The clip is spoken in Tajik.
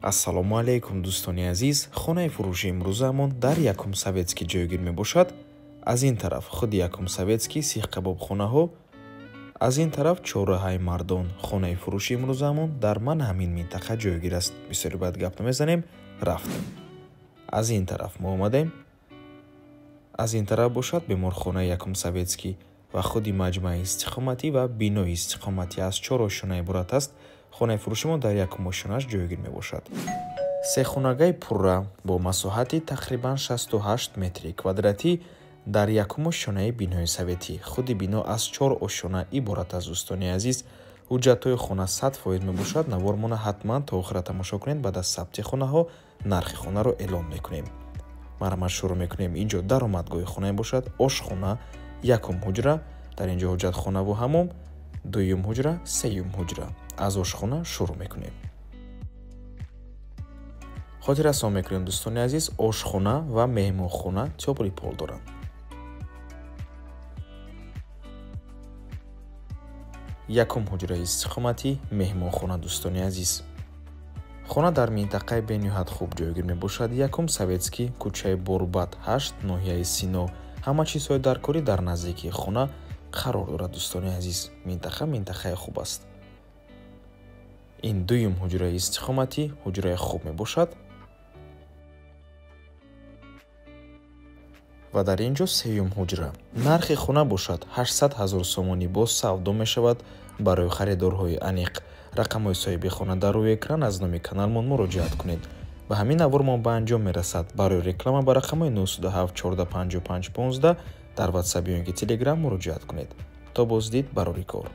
Ассалому алайкум, дӯстони азиз. Хонаи фурӯши имрӯзаамон дар Якум Советский ҷойгир мебошад. Аз ин тараф худи Якум Советский, сихқабобхонаҳо, аз ин тараф чорраҳаи Мардон. Хонаи фурӯши имрӯзаамон дар ман ҳамин минтақа ҷойгир аст. Бисёре баъд гап намезанем, рафтем. Аз ин тараф мо омадем. Аз ин тараф бошад беморхонаи Якум Советский ва худи маҷмӯаи истиқоматӣ ва бинои истиқоматӣ аз чор ошёна иборат аст. Хонаи фурӯшимон дар якум ошёнааш ҷойгир мебошад. Сехонагаи пурра бо масоҳати тақрибан 68 метри квадратӣ дар якум ошёнаи бинои советӣ. Худи бино аз чор ошёна иборат аст, дӯстони азиз. Ҳуҷҷатҳои хона 100% мебошад. Навормона ҳатман то охира тамошо кунед. Баъд аз сабти хонаҳо нархи хонаро эълон мекунем. Марҳамат, шурӯъ мекунем. Инҷо даромадгоҳи хона мебошад, ошхона, якум ҳуҷра, дар инҷо ҳоҷатхонаву ҳамом, дуюм ҳуҷра, сеюм ҳуҷра. Аз ошхона шурӯъ мекунем. Хотиррасон мекунем, дӯстони азиз, ошхона ва меҳмонхона тёплый пол доранд. Якум ҳуҷраи истиқоматӣ, меҳмонхона, дӯстони азиз. Хона дар минтақаи бениҳоят хуб ҷойгир мебошад. Якум Советский, кӯчаи Борбад 8, ноҳияи Сино. Ҳама чизҳои даркорӣ дар наздикии хона қарор дорад, дӯстони азиз. Минтақа минтақаи хуб аст. Ин дуюм ҳуҷраи истиқоматӣ, ҳуҷраи хуб мебошад. Ва дар ин ҷо сеюм ҳуҷра. Нархи хона бошад 800 ҳазор сомонӣ, боз савдо мешавад барои харидорҳои аниқ. Рақамҳои соҳиби хона дар рӯи экран, аз номи каналмон муроҷиат кунед. Ба ҳамин навормон ба анҷом мерасад. Барои реклама ба рақамҳои 907 14 55 15 дар WhatsApp ё ин ки Telegram муроҷиат кунед. То боздид, барори кор.